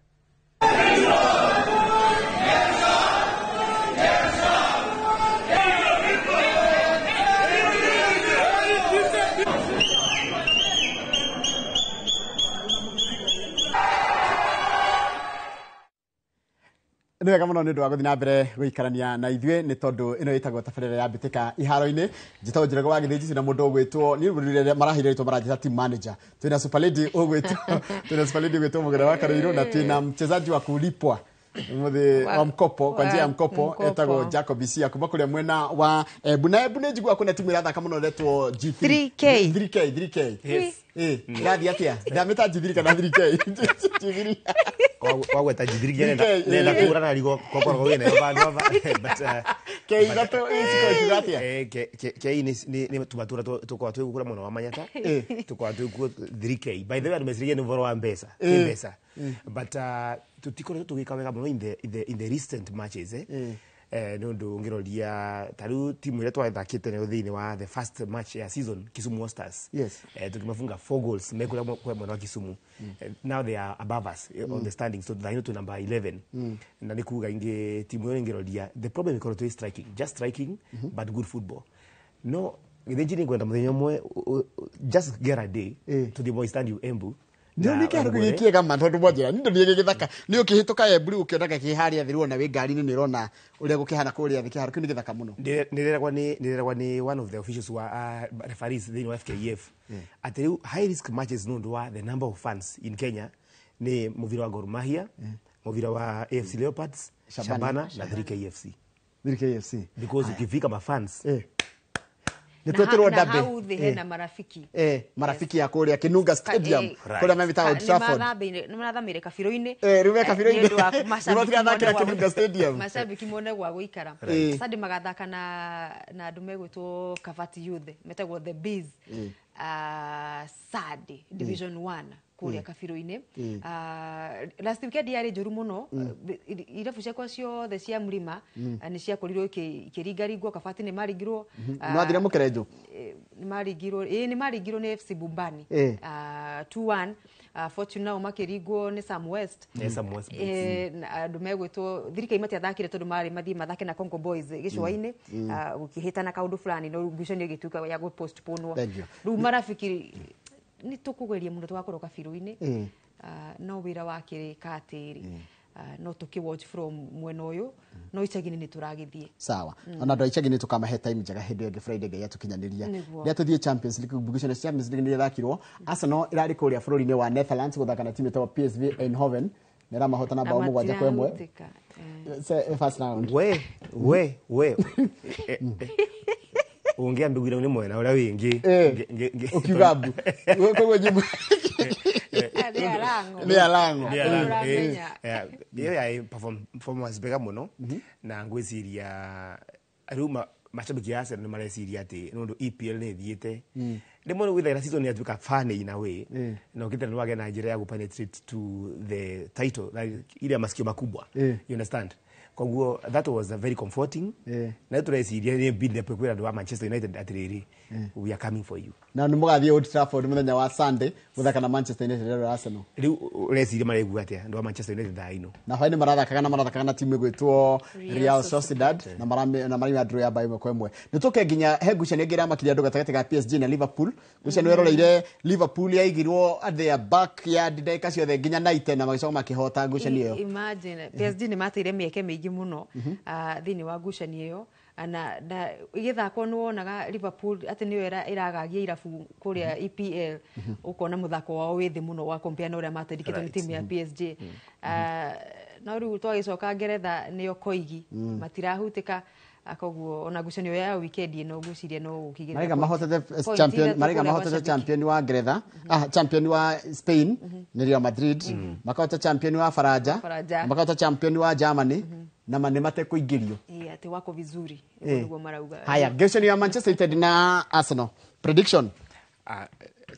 Nĩ wega mũno nĩ ũndũ wa gũthiĩ na mbere gũikarania na ithuĩ, nĩ tondũ ĩno ĩtagwo tabarĩra ya Mbĩtĩka iharo-inĩ. Njĩtagwo Njoroge wa Gĩthĩnji, na mũndũ ũgwĩtwo niĩ maraheire rĩtwa maranjĩta team manager. Twĩna super lady ũgwĩtwo, twĩna super lady ũgwĩtwo Mũgere wa Karũirũ, na twĩna mchezaji wa kulipwa mũthĩ wa mkopo, kwa njia ya mkopo, etagwo Jacob Isia kuma kũrĩa mwena wa Embu. Na Embu nĩ njiguaga kwĩna timu ĩrathaka mũno ĩretwo G3. 3K. 3K, 3K. Yes. Ĩrathiĩ atĩa? Ndamĩta G3 kana 3K? G3. Wagweta G3 nenda kũgũra na rigo kokorwo wĩna yo vandũ ava. But K ithatũ ĩcikorwo ikiuga atĩa? K nĩ tũmatũra tũkoragwo twĩ gũkũra mwena wa Manyata, tũkoragwo twĩ kuo 3K. By the way, andũ meciragia nĩ ũhoro wa mbeca, nĩ mbeca. But tũtikoretwo tũgĩka wega mũno in the recent matches, nĩ ũndũ ũngĩroria ta rĩu timu ĩrĩa twathakĩte nayo thĩinĩ wa the first match ya season, Kisumu All Stars, tukimafunga 4 goals me kũrĩa kwa mwena wa Kisumu. Now they are above us on the standings, so thaino tu number 11. Na nĩ kuga ingĩ timu ĩyo ĩngĩroria, the problem ĩkoretwo ĩ striking, just striking, but good football. No Gĩthĩnji nĩ ngwenda mũthenya ũmwe. Just get a day to the Moi Stadium Embu. Nä nä kä gä kiega ma tondå mwanjä nä ndå gä gäthaka nä å kä hä tå ka Embu rä u å kä onaga kä harä a thä rwona wä ngari-inä nä rona å rä a gå kä hana kå rä a thä kä haro kä u nä gä thaka må no. Nĩreragwo nĩ one of the officials wa referees thĩinĩ wa FKF atĩ rĩu high risk matches nĩ ũndũ wa the number of fans in Kenya nĩ mũbira wa Gor Mahia, mũbira wa AFC Leopards, Shabana. Shabana na 3KFC. 3KFC. Because ukifika mafans nä tweterwo na ndabe hau thĩ hena marafiki. Marafiki ya kå rä a kä nunga Stadium, kå rä a memĩtaga Old Trafford. Nĩ marathamĩire kabirũ-inĩ. Rĩu me kabirũ-inĩ. Nĩ ũndũ wa Nĩ macambĩki matigathakĩra mone gwa- Kĩnunga Stadium. Macambĩki mone gwa gũikara. Right. Sunday magathaka na andũ megwĩtwo Kabati Youth, metagwo The Bees. Sunday Division 1 kũrĩa kabirũ-inĩ. Last weekend yarĩ njũru mũno. Irabu ciakwa ciothe cia mlima nĩ ciakorirwo ikĩringaringwo. Kabati nĩ maringirwo. Nĩ wathire mũkerenjo? Nĩ maringirwo, ĩĩ, nĩ maringirwo nĩ FC Bumbani 2-1. Fortune nao makĩringwo nĩ Sam West. Sam West. Na andũ megwĩtwo thirikari matiathakire tondũ marĩ mathiĩ mathake na Congo Boys gĩcũa-inĩ. Gũkĩhĩtana kaũndũ fulani no ngucanio ĩgĩtuĩka ya gũpostponwo. Thank you. Rĩu marafiki nĩ tũkũgeria mũno tũgakorwo kabirũ-inĩ. No wĩra wakĩrĩka atĩrĩ, no tũkĩ watch from mwena ũyũ, no icagi-inĩ nĩ tũragĩthiĩ. Sawa, ona andå a icagi nä tå kamahe time njega hä ndä ä ngä Friday ngai atå. Nĩguo. Rä a tå thiä Champions League, ngucanio cia Champions League nä irathakirwo. Arsenal ĩrarĩ kũrĩa bũrũri-inĩ wa Netherlands gũthaka na timu ĩtagwo PSV Eindhoven na ĩramahota na bao 7-1. Matirahutĩka. First round. We we we ũngĩambiguire nĩ mwena ũrĩa wĩngĩ. Ũkiuga mbu koguo nyimbo. Nĩ arango. Nĩ arango. Nĩ arango, Ũramenya. Ĩyo yarĩ performance mbega mũno na ngwĩciria rĩu mashabiki ya Arsenal nĩ mareciria atĩ nĩ ũndũ EPL nĩ ĩthiĩte rĩmwe nĩ gwĩthagĩra season yatuĩka funny in a way na ũkĩte nĩ wagĩa na njĩra ya gũpenetrate to the title, like ile ya masikio makubwa, you understand? Koguo that was a very comforting na tũreciria nĩ build up kwĩra andũ a Manchester United atĩrĩrĩ, we are coming for you. Na nä må gathiä Old Trafford mũthenya wa Sunday gũthaka na Manchester United rĩrĩa Arsenal. Rĩu ũreciria maraigua atĩa andũ a Manchester United thaa ino? Na hwaĩ-inĩ marathakaga na timu ĩgwĩtwo Real Real Sociedad na maraima draw ya bao 1-1. Nĩ tũke nginya he ngucanio ĩngĩ ĩramakirie andũ gatagatĩ ga PSG na Liverpool. Ngucanio ĩroreire Liverpool yaigirwo at their backyard ndagĩka ciothe nginya 90 na magĩcoka makĩhota ngucanio ĩyo. Imagine, PSG nĩ mateire mĩeke mĩingĩ mũno thĩinĩ wa ngucanio ĩyo na ĩgĩthakwo nĩ wonaga Liverpool atĩ nĩyo ĩragagia irabu kũrĩa EPL, ũkona mũthako wao wĩ thĩ mũno wa compare na ũrĩa matandĩkĩtwo nĩ timu ya PSG. No rĩu twagĩcoka Ngeretha nĩyo koigi matirahutĩka. Koguo ona ngucanio ya weekend ĩno ngwĩciria no gũkĩgĩrĩra Maraiga mahotete point champion ithatũ maraiga kũrĩa mahotete kwa champion wa Ngeretha, champion wa Spain nĩ Real Madrid, makahota champion wa Faranja, Faranja. makahota champion wa Germany na nĩ matekũingĩrio. Ĩĩ, atĩ wako vizuri. Ũguo nĩguo marauga. Haya, ngucanio ya Manchester United na Arsenal, prediction?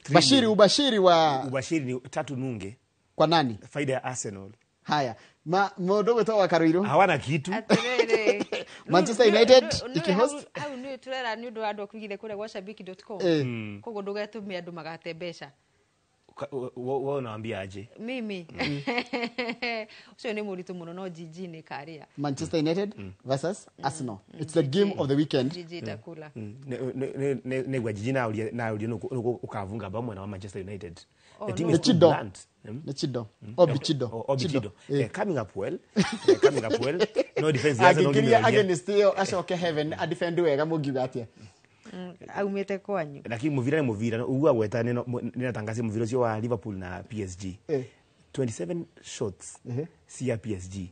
Three Bashiri, ubashiri wa Ubashiri ni 3-0. Kwa nani? Faida ya Arsenal. Haya, ma mũndũ gwĩtwo wa Karũirũ. Hawana kitu. Atĩrĩrĩ. Manchester United ikihost? Hau nĩ tũrera nĩ ũndũ wa andũ akuigire kũrĩa gwa shabiki.com. Koguo ndũgetũme andũ magate mbeca. Wewe unawaambia aje? Mimi ũcio nĩ mũritũ mũno, no GG nĩ karĩa. Manchester United versus Arsenal, it's the game of the weekend. GG itakula. Negwa jiji nauria ukavunga bao mwena wa Manchester United. The team Nĩ is too Chido. blunt. Nĩ Chido, Obi Chido. Oh, Obi Chido. Coming up well. Coming up well. No defense ya Arsenal. Angĩkiria ngĩmĩroria. against ĩyo acoke heaven adefend wega, mũngiuga atĩa? Aumĩte kwanyu. Lakini muvira ni muvira ugu agweta ninatangaza muvira ucio wa Liverpool na PSG. 27 shots cia PSG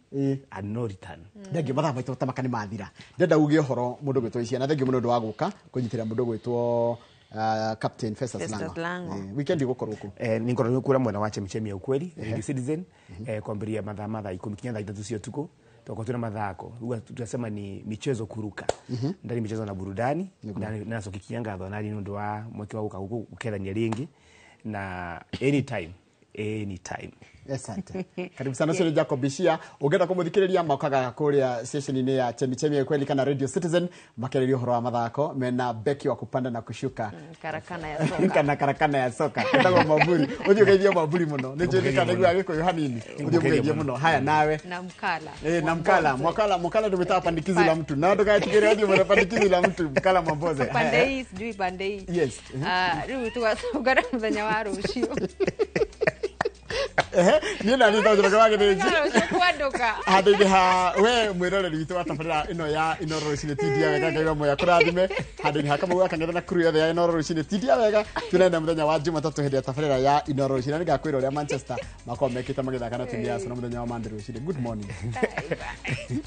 and no return. Thengio, mathaa maitũ tamaka nĩ mathira. Ndenda uge ũhoro mũndũ gwĩtwo Iciana. Thengio mũno ũndũ wa gũka kũnyitĩrĩra mũndũ gwĩtwo Captain Festus Festus Lango. Lango. Weekend igũkorwo kũ? Ninkorwo kura mwena wa chemichemi ya ukweli Radio Citizen kwambiria mathaa ma thaa 10 kinya thaa 3 cia utuku twakorwo twina mathako. Huwa tunasema ni michezo kuruka ndani, michezo na burudani na nacokikia ngatho nari nĩ ũndũ wa mweke wa gũka gũkũ gũkethania rĩngĩ na anytime. Anytime. Asante. Karibu sana sio Jacob Bishia. Ũngĩenda kũmũthikĩrĩria mokaga kũrĩa station-inĩ ya Chemichemi ya Kweli kana Radio Citizen makĩarĩria ũhoro wa mathako mena beki wa kupanda na kushuka Karakana ya soka. Kana karakana ya soka etagwo Mamburi. Ũthiĩ ũgeithie Mamburi mũno. Nĩ njũĩ kana nĩguo Gĩkũyũ hanini. Ũthiĩ ũgeithie mũno. Haya nawe. Na mkala. Eh, na mkala mwakala mkala ndio pandikizi la mtu na ndũgatigĩre ũthiĩ mwene pandikizi la mtu mkala Mwamboze. Pande hii sijui pande hii. Yes. Ah, rĩu tũgacũngana mũthenya wa rũciũ. Ehe, niĩ na niĩ tondũ wa gĩthĩnji. Rũciũ kwandũka. Handũ-inĩ ha we mwĩroreri witũ wa tabarĩra ĩno ya Inooro rũcinĩ tindia wega Ngai wa muoyo akũrathime. Handũ-inĩ ha Kamau wa Kang'ethe na crew yothe ya Inooro rũcinĩ tindia wega tuonane mũthenya wa Jumatatũ hĩndĩ ya tabarĩra ya Inooro rũcinĩ. Na nĩngakwĩra ũrĩa Manchester makorwo mekĩte magĩthaka na timu ya Arsenal mũthenya wa Monday rũcinĩ. Good morning. Bye, bye.